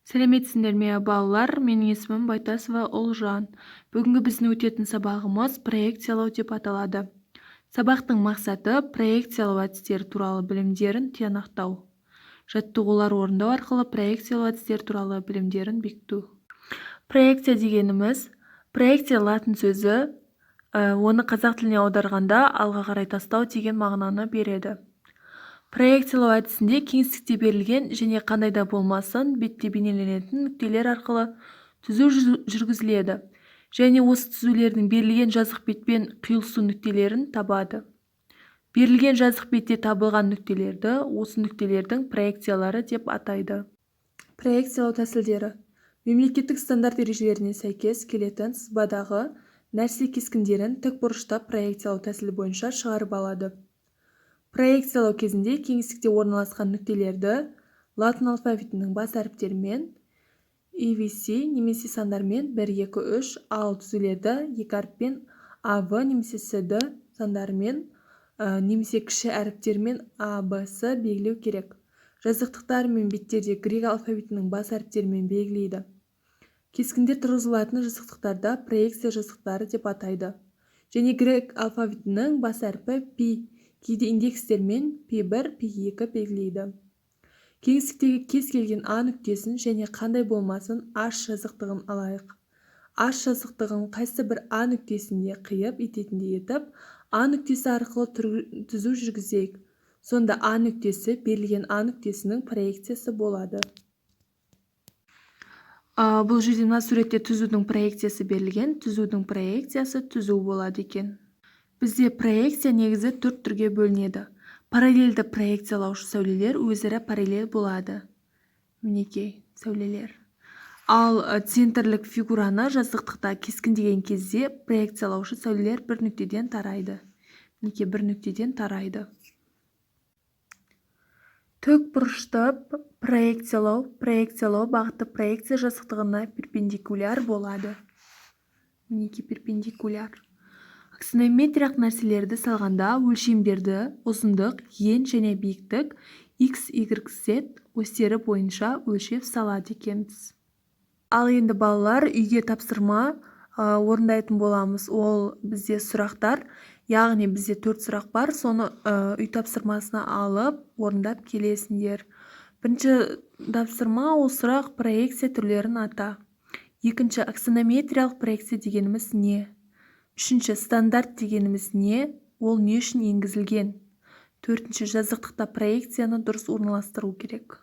Сәлеметсіңдер ме, балалар! Менің есімім Байтасова Ұлжан. Бүгінгі біздің өтетін сабағымыз «Проекциялау» деп аталады. Сабақтың мақсаты: проекциялау әдістері туралы білімдерін тиянақтау, жаттығулар орындау арқылы проекциялау әдістері туралы білімдерін бекіту. Проекция дегеніміз, проекция – латын сөзі, оны қазақ тіліне аударғанда «алға қарай тастау» деген мағынаны береді. Проекциялау әдісінде кеңістікте берілген және қандай да болмасын бетте бейнеленетін нүктелер арқылы түзу жүргізіледі және осы түзулердің берілген жазық бетпен қиылысу нүктелерін табады. Берілген жазық бетте табылған нүктелерді осы нүктелердің проекциялары деп атайды. Проекциялау тәсілдері: мемлекеттік стандарт ережелеріне сәйкес келетін сызбадағы нәрсе кескіндерін тікбұрыштап проекциялау тәсілі бойынша шығарып алады. Проекциялау кезінде кеңістікте орналасқан нүктелерді латын алфавитінің бас әріптерімен ABC немесе сандармен 1, 2, 3, ал түзулерді екі әріппен АВ немесе СД сандарымен немесе кіші әріптермен А, Б, С белгілеу керек. Жазықтықтар мен беттерде грек алфавитінің бас әріптерімен белгілейді. Кескіндер тұрғызылатын жазықтықтарда проекция жазықтары деп атайды және грек алфавитінің бас әрпі P, кейде индекстермен P1, P2 белгілейді. Кеңістіктегі кез келген А нүктесін және қандай болмасын H жазықтығын алайық. H жазықтығын қайсы бір А нүктесінде қиып ететіндей етіп, А нүктесі арқылы түзу жүргізейік. Сонда А нүктесі берілген А нүктесінің проекциясы болады. Бұл жерде, мына суретте түзудің проекциясы берілген. Түзудің проекциясы түзу болады екен. Бізде проекция негізі төрт түрге бөлінеді. Параллельді проекциялаушы сәулелер өзара параллель болады, мінекей, сәулелер. Ал центрлік фигураны жазықтықта кескіндеген кезде проекциялаушы сәулелер бір нүктеден тарайды, мінекей, бір нүктеден тарайды. Тікбұрышты проекциялау: проекциялау бағыты проекция жазықтығына перпендикуляр болады, мінекей, перпендикуляр. Аксонометриялық нәрселерді салғанда өлшемдерді ұзындық, ен және биіктік x, y, z осьтері бойынша өлшеп салады екенбіз. Ал енді, балалар, үйге тапсырма орындайтын боламыз. Ол бізде сұрақтар, яғни бізде төрт сұрақ бар. Соны үй тапсырмасына алып, орындап келесіңдер. Бірінші тапсырма, ол сұрақ: проекция түрлерін ата. Екінші: аксонометриялық проекция дегеніміз не? Үшінші: стандарт дегеніміз не, ол не үшін енгізілген? Төртінші: жазықтықта проекцияны дұрыс орналастыру керек.